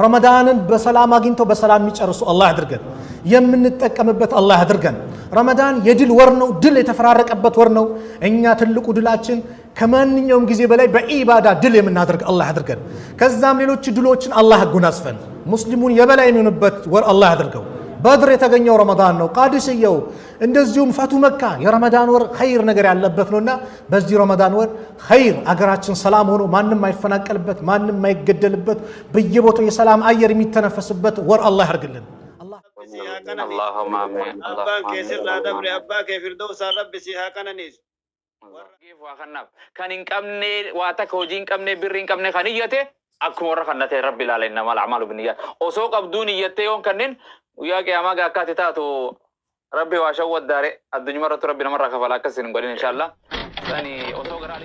ረመዳንን በሰላም አግኝተው በሰላም የሚጨርሱ አላህ ያድርገን። የምንጠቀምበት አላህ ያድርገን። ረመዳን የድል ወር ነው። ድል የተፈራረቀበት ወር ነው። እኛ ትልቁ ድላችን ከማንኛውም ጊዜ በላይ በኢባዳ ድል የምናደርግ አላህ ያድርገን። ከዛም ሌሎች ድሎችን አላህ ያጎናጽፈን። ሙስሊሙን የበላይ የሚሆንበት ወር አላህ ያድርገው። በድር የተገኘው ረመዳን ነው። ቃዲስየው እንደዚሁም ፈቱ መካ የረመዳን ወር ኸይር ነገር ያለበት ነውና በዚህ ረመዳን ወር ኸይር አገራችን ሰላም ሆኖ ማንም አይፈናቀልበት፣ ማንም አይገደልበት፣ በየቦታው የሰላም አየር የሚተነፈስበት ወር አላህ ያርግልን። Allahumma amin. Abbaan kee sirraa dabre, abbaa kee firdoosaa Rabbi si haa qananiisu. Waa kannaaf kan hin qabne, waa takka hojii hin qabne, birri hin qabne kan iyyate akkuma warra kannate Rabbi ilaala. Innamal a'maalu binniyyaat. Osoo qabduun iyyattee yoon kanneen guyyaa qiyaamaa gaa akkaati taatu Rabbi waa shawwaddaare addunyuma irratti Rabbi namarraa kafala akkas hin godhin inshallah. Sani osoo garaa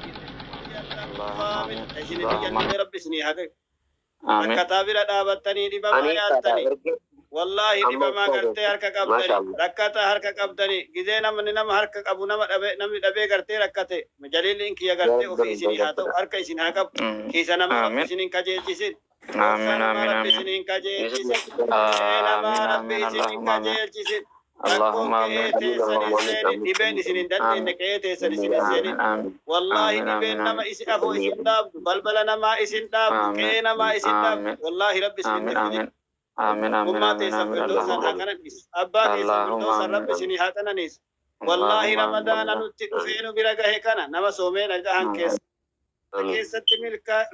Aamin. Isin iyyannee Rabbi isinii haa gayu. Aamin. Rakkataa bira dhaabattanii dhibamaa Ani yaaltanii. Wallaahi Amma dhibamaa gartee harka qabdanii. Maashaallah. Rakkataa harka qabdanii. Gizee namni nama harka qabu nama dhabe, namni dhabee gartee rakkate. Jaliilli kiyya gartee ofii isinii haa ta'u, harka isin haa qabu. Kiisa nama Rabbi Aamin. isin hin qajeelchisin. Aamin, aamin, Rabbi aamin. isin hin qajeelchisin. Aamin, Rabbi aamin, isin hin Allahumma aamin. qajeelchisin. Allahumma Rakkoon qe'ee aamin. teessan hin seenin. Dhibeen isin hin dandeenye qe'ee teessan isin hin seenin. Aamin, aamin. Wallaahi Aamin, dhibeen aamin, nama aamin. isin afoo isin dhaabdu, balbala namaa isin dhaabdu, Aamin. qe'ee namaa isin dhaabdu. Aamin. Wallaahi Rabbi isin Aamin, hin fidin. aamin. Aamin, aamin, Ummaa aamin, teessan aamin. firdoosan Allahumma haa aamin. qananiisu. Abbaa keessan Allahumma firdoosan aamin. Rabbi isinii haa qananiisu. Wallaahi Allahumma aamin. Ramadaana nutti dhufee nu bira gahe kana nama soomee nagahan keessatti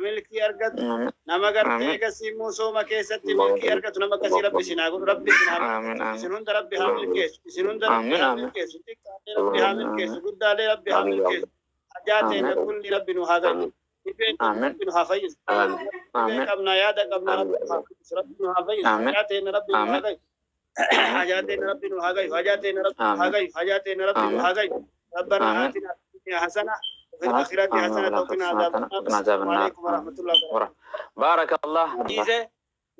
milkii argatu, Aamin. nama gartee Aamin. gasii sooma keessatti milkii argatu, nama akkasii Rabbi isin haa godhu. Rabbi isin haa Aamin, aamin. isin hunda Rabbi haa milkeessu. Isin hunda Rabbi Aamin, haa aamin. milkeessu. Xiqqaalee Rabbi haa milkeessu. Guddaalee Rabbi haa milkeessu. Hajaa teenya kulli Rabbi nu haa gayu. Dhibeen Aamin. Rabbi nu haa fayyisu. Dhibee Aamin. qabna, yaada qabna, Rabbi nu haa fayyisu. Rabbi nu haa fayyisu. Aamin. Hajaa teenya Rabbi nu haa Aamin. gayu. Hajaa teenya Rabbi nu haa gayu. Hajaa teenya Rabbi nu haa Aamin. gayu. Hajaa teenya Rabbi nu Aamin. haa gayu. ربنا آمين. آتنا في الدنيا حسنة وفي الآخرة آمين. حسنة وقنا عذاب النار. وقنا عذاب السلام النار. عليكم ورحمة الله وبركاته. بارك الله. Ciise,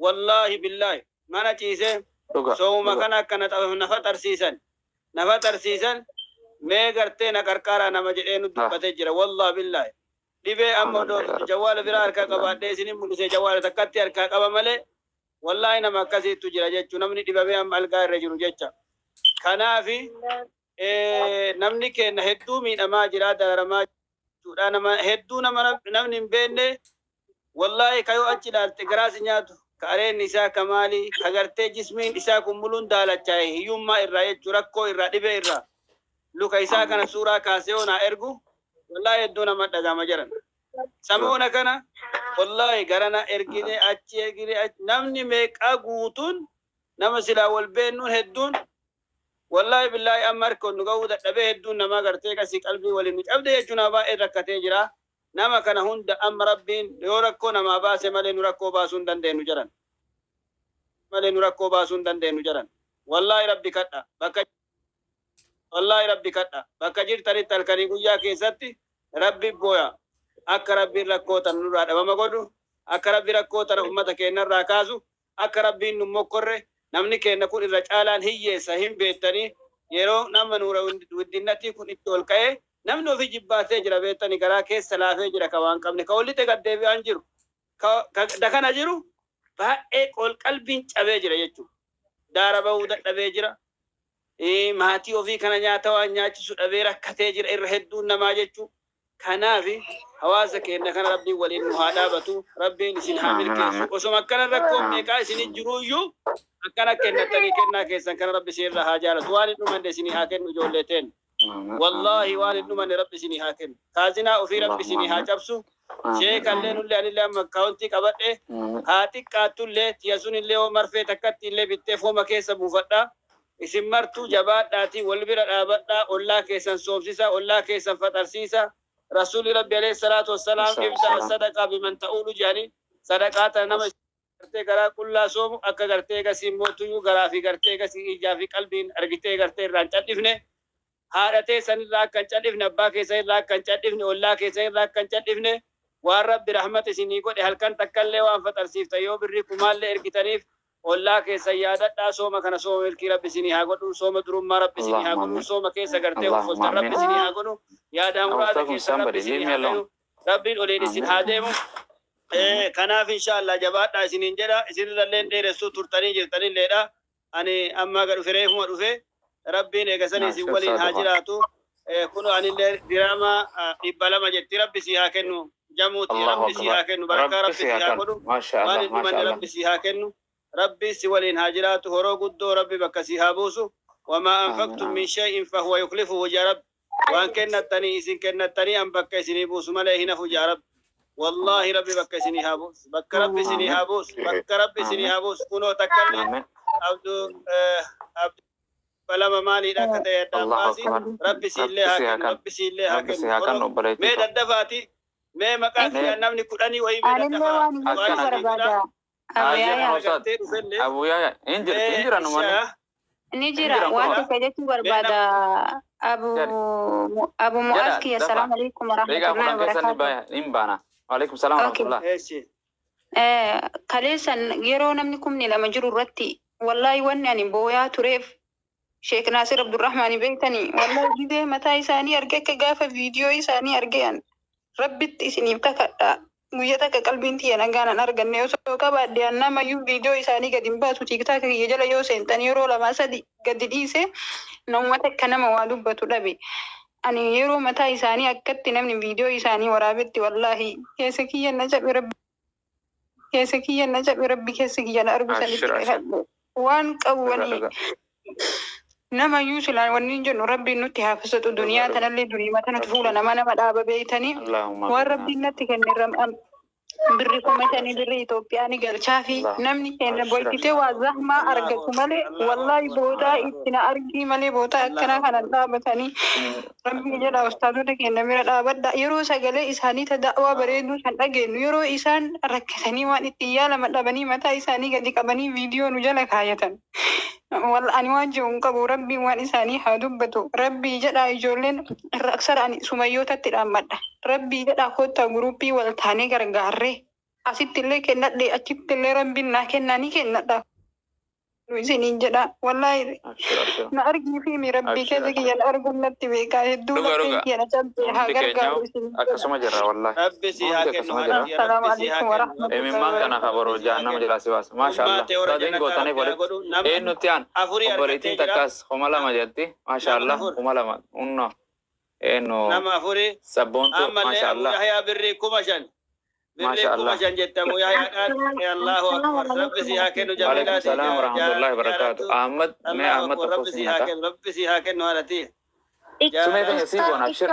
wallaahi billaahi mana ciise Dhuga. sooma kana akkana nafa tarsiisan, nafa tarsiisan, mee gartee na qarqaaraa nama jedhee nu dubbatee jira. Wallaahi billaahi dhibee amma odoo jawwaala biraa harkaa qabaadhee isinin mul'ise, jawwaala takkatti harkaa qaba malee, wallaahi nama akkasiitu jira jechuu, namni dhibamee amma algaa irra jiru jecha. Kanaafi namni keenya hedduu miidhamaa jira, dararamaa jechuudha. Nama hedduu, nama namni hin beekne, wallaahi kayoo achi ilaalte garaa si nyaatu, ka areenni isaa ka maalii, ka gartee jismiin isaa kun muluun daalachaa'e hiyyummaa irraa jechuu, rakkoo irraa, dhibee irraa, luka isaa kana suuraa kaasee yoo naa ergu, wallaahi hedduu nama dhagama jiran. Samoona kana wallaahi garana ergine, achi ergine, namni meeqaa guutuun nama silaa wal beennuun hedduun, wallaahi billaahi amma harka nu ga'uu dadhabee, hedduun namaa gartee kasii qalbii waliin nu cabde jechuun, nama baay'ee rakkatee jira. Nama kana hunda amma Rabbiin yoo rakkoo namaa baase malee nu rakkoo baasuu hin dandeenyu jedhan. Malee nu rakkoo baasuu hin dandeenyu jedhan. Wallaahi Rabbi kadha. Bakka wallaahi Rabbi kadha. Bakka jirtanitti halkanii guyyaa keessatti Rabbi booya. Akka Rabbiin rakkoo tana nurraa dhabama godhu, akka Rabbi rakkoo tana ummata keenyarraa kaasu, akka Rabbiin nu mokkorre. Namni keenya kun irra caalaan hiyyeessa hin beektanii, yeroo nama nuura guddinnatii kun itti ol ka'ee namni ofii jibbaatee jira beektanii, garaa keessa laafee jira, ka waan qabne ka walitti gad deebi'aan jiru ka dakana jiru baay'ee qol qalbiin cabee jira jechuudha. Daara bahuu dadhabee jira. Maatii ofii kana nyaata waan nyaachisu dhabee rakkatee jira irra hedduun namaa jechuudha. Kanaafi hawaasa keenya kana Rabbiin waliin nu haa dhaabatu. Rabbiin isin haa Aamin, milkeessu. aamin. Osuma akkana rakkoon meeqaa isin jiruuyyuu akkana kennattanii kennaa keessan kana Rabbi isin irraa haa jaalatu. Waan hin dhumanne isinii haa kennu ijoollee teen. Wallaahi waan hin dhumanne Rabbi isinii haa kennu. Kaazinaa ofii Rabbi isinii haa cabsu. Sheekallee nullee anillee amma akkaawuntii qabadhe haa xiqqaattullee tiya sunillee hoo marfee takkatti illee bittee fooma keessa buufadha. Isin martuu jabaadhaatii wal bira dhaabadhaa, ollaa keessan soomsisaa, ollaa keessan faxarsiisa. Rasuulli Rabbi alayhi salaatu wassalaam ibda sadaqaa biman ta'uulu jedhanii, sadaqaa tana nama gartee garaa qullaa soomu akka gartee gasii mootuyyuu garaa fi gartee gasii ijaa fi qalbiin argitee gartee irraa hin cal'ifne, haadha teessan irraa akka hin cal'ifne, abbaa keessan irraa akka hin cal'ifne, ollaa keessan irraa akka hin cal'ifne, waan Rabbi rahmata isinii godhe halkan takkallee waan faxarsiiftan yoo birrii kumaallee ergitaniif ollaa keessan yaadadhaa. Sooma kana sooma milkii Rabbi isinii haa godhu, sooma durummaa Rabbi isinii haa godhu, sooma keessa gartee uffoltan Rabbi isinii haa godhu, yaadaa muraada keessan Rabbi isinii haa gayu, Rabbiin oliin isin haa deemu. Kanaaf inshallah jabaadhaa isiniin jedha. Isinirrallee dheeressuu turtanii jirtanilleedha. Ani amma aga dhufe reefuma dhufe Rabbiin eegasanii isin waliin haa jiraatu. Kun anillee diraamaa 200 jetti Rabbi si haa kennu. Jamuuti Rabbi si haa kennu. Barakaa Rabbi si haa godhu. Waan hin dhumanne Rabbi si haa kennu. Rabbi si waliin haa jiraatu. Horoo guddoo Rabbi bakka si haa buusu. Wamaa anfaqtum min shay'in fahuwa yuklifuhu jaa Rabbi. Waan kennattanii isin kennattanii an bakka isinii buusu malee hin hafu jaa Rabbi. Wallahi Rabbi bakka isinii haa buusu. Bakka Rabbi isinii haa buusu. Bakka Rabbi isinii haa buusu. Kunoo takkallee Abdu Abdu balama maaliidha akka ta'e addaan baasi. Rabbi siillee haa kennu. Rabbi siillee haa kennu. Mee daddafaati. Mee maqaa kiyyaa namni 10 wayii mee Anillee daddafaa. waan Waan jechuu isinii godha. barbaada. Agartee dhufellee. Abuyaa hin jirti hin Mee jiran uummanni. ishaa. Ni jira waan takka jechuu barbaada. Abu Abu Mu'aaz kiyya assalaamu alaikum Daqiiqaa warahmatullahi 10 keessatti wabarakaatuh. hin baana. Waalaikum salaam warahmatullah. Kaleessan yeroo namni 2,000 jiru irratti wallahi wanni ani booyaa tureef Sheek Naasir Abdurrahmaan beektanii wallahi gizee mataa isaanii arge akka gaafa viidiyoo isaanii arge an Rabbitti isiniif kakadha. Guyyaa takka qalbiin tiyya nagaan an arganne osoo qabaadhe an namayyuu viidiyoo isaanii gadi hin baasu tiiktaaka kiyya jala yoo seentan yeroo 2 3 gadi dhiise namuma takka nama waa dubbatu dhabe. Ani yeroo mataa isaanii akkatti namni viidiyoo isaanii waraabetti wallahi keessa kiyya na cabe Rabbi keessa kiyya na cabe Rabbi keessa kiyya na argu sanitti kakadhe. Waan qabu wani nama iyyuu silaan wanni hin jennu Rabbiin nutti haa fasatu duniyaa tanallee duniyaa tanatti fuula nama nama dhaaba beeytanii waan Rabbiin natti kenne birri 5,000 birri Itoophiyaa ni galchaa fi namni keenya bolchitee waa zahmaa argatu malee wallahi boodaa itti na argii malee boodaa akkanaa kanan dhaabatanii Rabbii jedha ustaazota keenya bira dhaabadha. Yeroo sagalee isaanii ta da'waa bareeduu san dhageenyu yeroo isaan rakkatanii waan ittiin yaalaman dhabanii mataa isaanii gadi qabanii viidiyoo nu jala kaayatan. Wal ani waan jiru hin qabu Rabbiin waan isaanii haa dubbatu. Rabbii jedha ijoolleen irra aksara ani sumayyootatti dhaammadha. Rabbii jedha kottaa guruppii wal taanee gargaarree asitti illee kennadhe achitti illee Rabbiin naa kennaa ni kennadha. Isiniin jedha wallahi na argii fi mi Rabbii keessa kiyya na arguun natti beekaa hedduu lafeen kiyya na cabse haa gargaaru isiniin jedha. Akkasuma jirra wallahi. Rabbi si haa kennu. Assalaamu alaikum warahmatullahi Imimmaan kana kabaroo jahannama jalaa si baasa. Maasha Allah. Sadiin gootaniif walitti. Eenyutti aan obboleettiin takkaas 2,000 jetti. Maasha Allah 2,000. Unno. Eenyu. Nama 4. Sabboontu Ammallee maasha Abu Allah. Yahyaa birrii 5,000. Birrii 5,000 jette Abu Yahyaadhaan. Allahu akbar. Rabbi si haa kennu Waalaikum jamilaati. salaam warahmatullahi wabarakatuh. Ahmad mee Ahmad tokko Rabbi si haa si kennu. Rabbi si haa kennu haadhatii. Sumee teenya sii goona abshir.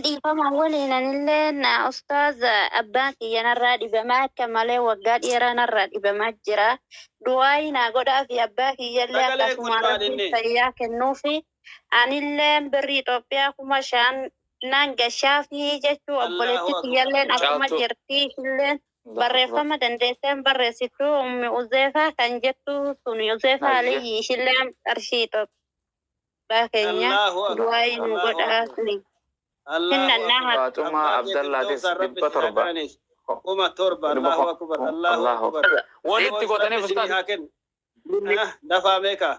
Dhiifama waliin anillee na ustaaz abbaan kiyya narraa dhibamaa akka malee waggaa dheeraa narraa dhibamaa jira. Du'aayi naa godhaa fi abbaa kiyyallee akkasuma Rabbiin fayyaa kennuufi anillee birrii Itoophiyaa 5,000 naan gashaa fi jechuu obboleetti kiyyalleen akkuma jirti ishilleen barreeffama dandeesseen barreessitu ummi Uzeefaa kan jettu sun Uzeefaa Aliyyi ishilleen qarshii Itoophiyaa keenya du'aayi nu godhaa suni. Faaxumaa Abdallaatis 700. 7,000. Allahu akbar. Allahu akbar. Walitti gootaniif ustaaz. Dafaa meeqa?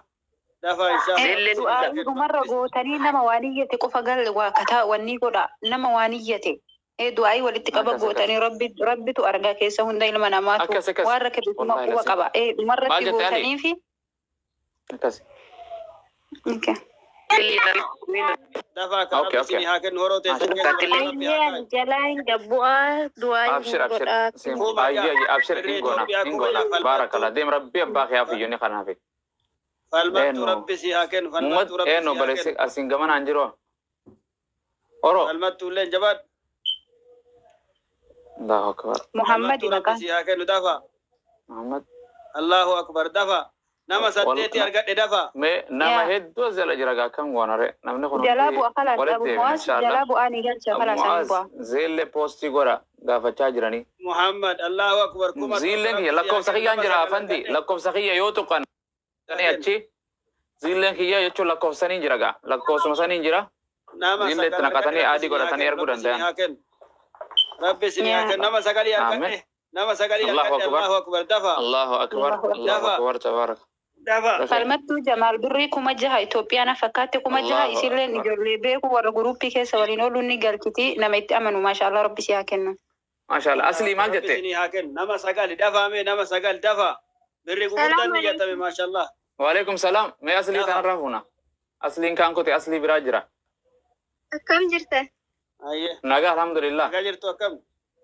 Dafaa inshallah. Du'aayi dhumarra gootanii nama waan iyyate qofa galle waa kataa wanni godha nama waan iyyate. Du'aayi walitti qaba gootanii Rabbitu argaa keessa hunda ilma namaatu waan rakkate quba qaba. Dhumarratti gootanii fi. Akkas. Dafaa kan Rabbi isinii haa kennu horoo teessan Ayyeen jalaa hin gabbu'aa du'aayi Abshir abshir. Ayyee abshir hin goona hin goona. Baarakallah deem Rabbi abbaa kee hafiyyuu ni kanaafi. Falmattu Rabbi si haa kennu. Falmattu Rabbi si haa kennu. Asiin gamanaan jiru. Oro. Falmattu illee jabaadhu. Allahu akbar. Muhammad Rabbi si haa kennu dafaa. Muhammad. Allahu akbar dafaa. Nama 8 argadhe dafaa. Mee nama hedduu as jala jira gaa kam goona re namni kun Jalaa bu'a kalaas Abu Mu'aaz jalaa bu'aa ni galcha kalaas ani bu'a. Zeellee poostii godha gaafachaa jiranii. Muhammad Allahu akbar kuma. Ziilleen kiyya lakkoofsa kiyyaan jira afandi lakkoofsa kiyya yoo tuqan achi ziilleen kiyya jechuun lakkoofsaniin jira gaa lakkoofsuma saniin jira. Ziillee itti naqatanii adii godhatanii erguu danda'an. Rabbi isin haa kennu nama 9 argadhe. Nama 9 argadhe Allahu akbar dafa. Allahu akbar Allahu akbar tabaarak. Dafa. Falmattuu Jamaal birrii 6000 Itoophiyaa na fakkaatti 6000 Allahu isilleen akbar. Ijoollee beeku warra guruppii keessa waliin ooluun ni galchiti nama itti amanu maashaallah rabbi si haa kennu. Maashaallah. Aslii maal Rabbi jette? isinii haa kennu. Nama sagali dafaa mee nama sagal dafa. Birrii gurguddaan Salaamu ni jatame alaikum. maashaallah. Waalaikum salaam. Mee aslii Dafa. tanarraa fuuna. Asliin kaan kote aslii biraa jira. Akkam jirtan? Ayyee. Nagaa alhamdulillah. Nagaa jirtu akkam?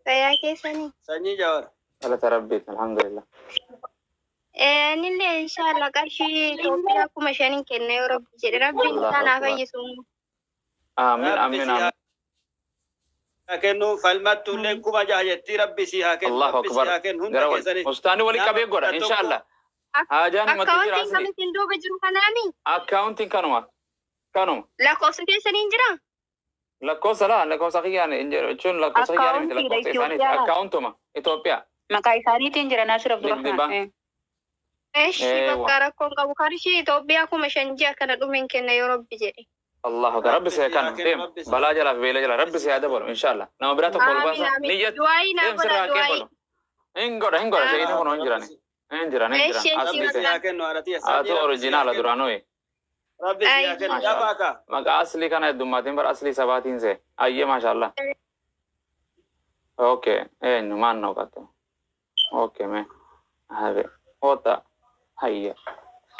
Fayyaa keessanii? Sanyii Jawar. Galata rabbiiti alhamdulillah. Anillee inshallah qarshii Itoophiyaa 5000n kenna yoo rabbi jedhe rabbiin Allahu isaan haa akbar. fayyisu. Aamin Rabbi aamin si aamin. haa kennu falmattuullee 6000 jettii rabbi si haa kennu Allahu rabbi si akbar. haa kennu hunda Gara wal. keessanii. Ustaani wali Nama qabee godha 11. inshallah. Haajaan ummatti jira Akkaawuntiin asli. kam isin duuba jiru kanaami? Akkaawuntiin kanuma. Kanuma. Lakkoofsa keessanii hin jiraa? Lakkoofsa laa lakkoofsa kiyyaan hin jedhu jechuun lakkoofsa kiyyaan miti Akkaawuntiidha lakkoofsa isaaniiti. Itoophiyaa. Akkaawuntuma Itoophiyaa. Maqaa isaaniitiin jira Naasir Nigdi Abdurrahman. Bank. Eshi Eewa. bakka rakkoon qabu qarshii Itoophiyaa 5000 ji'a kana dhumeen kenna yoo rabbi jedhe. Allahu akbar. Rabbi Rabbi si si haa kennu. kennu Deem. rabbi si Balaa jalaa fi beela jalaa. Rabbi si haa dabalu inshallah. Nama biraa tokko ol Aamin baasa. aamin. Niyyat. Du'aayi naa Deem godha sirraa du'aayi. qeebalu. Hin godha hin godha. Shayini kun hin Rabbi jirani. si Hin jiran hin Eshi jiran. eshi Asli rabbi si ta'e. haa bakka. kennu haadha sanyii Atu rabbi si haa originala kennu. duraanuu. Rabbi si haa kennu Maashaallah. dafaa ka. Maqaa aslii kana heddummaatiin bara aslii sabaatiin see. Ayyee maashaallah. Okay. Eenyu maan noo qatte. Okay mee. Habe. Hota. Hayya.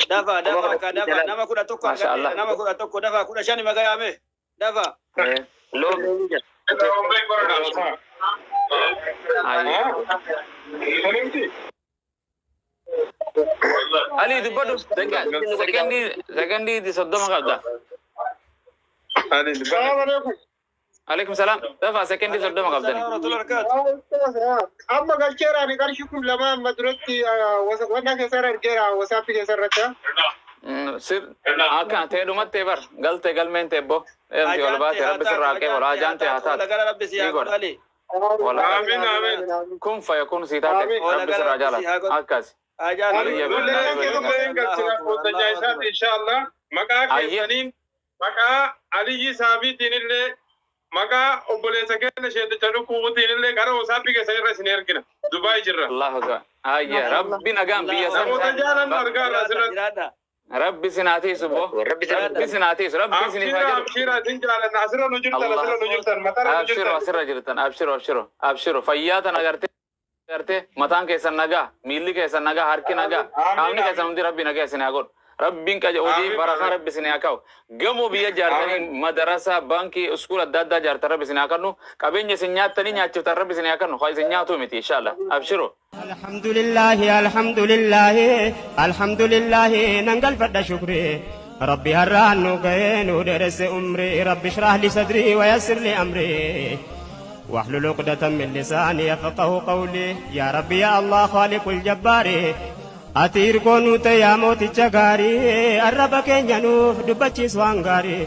Dafa dafa ka dafa nama 11 Maashaallah. argadheera nama 11 dafa 15 magayaame dafa. Eh. Hayya. Ali dubbadhu. Sekendii sekendii 30 qabda. السلام عليكم. Alaikum salaam. Dafa sekendii 30 Alaikum qabdani. salaam warahmatullahi wabarakatuh. Amma galcheera ani qarshii 2000 amma duratti wanna keessarra argeera wasaappii keessarratti. Sir akka ta'e dhumattee bar galtee galmeen teebbo. Deemti ol Hajaan baate ta'e haa rabbi taatu sirraa qeebalu. hajaan Hajaan ta'e ta'e haa haa taatu taatu. walagala rabbi si Ni haa godhu godha. Ali. Wala Amiin amiin. kun fayakun sii taate Amiin. rabbi Walagala sirraa rabbi si haa jaalata. godhu. Akkas. Hajaan Aliyya Nullee billahi keessummaa hin galchina kootanya isaati inshallah. Maqaa Ayyee. keessaniin maqaa Aliyyi Saabiitiin illee maqaa obboleessa keenya sheeticha dhukkubuutiin illee gara wasaappii keessan irra isin ergina. Dubaay jirra. Allahu akbar. Ayyee rabbi nagaan biyya san. Namoota jaalannu argaa irraa asirratti. Jiraadha. Rabbi sinaatiisu bo. Rabbi sinaatiisu. Rabbi isiniif haa Abshiira jedhu. abshiira isin jaalanna asirra nu jirtan Allah. asirra nu jirtan matarra nu Abshiru jirtan. asirra jirtan. Abshiru abshiru abshiru. Fayyaa tan agartee agartee mataan keessan nagaa miilli keessan nagaa harki nagaa Amiin qaamni keessan amiin. hundi rabbi nagaa isin haa godhu. Rabbiin qaja hojii Amiin barakaa amiin. rabbi isin haa kaa'u. Gamoo biyya jaartanii Amiin. madarasa baankii iskuula adda addaa jaartan rabbi isin haa kennu. Qabeenya isin nyaattanii nyaachiftan rabbi isin haa kennu. Haa isin nyaatu miti inshallah. Abshiru. الحمد لله الحمد لله الحمد لله ننقل فد شكري ربي هران كين درس أمري ربي اشرح لي صدري ويسر لي أمري واحلل عقدة من لساني يفقه قولي يا ربي يا الله خالق الجبار أتير كونوت يا موت الجغاري الرب كين ينوف دبتشي سوانغاري.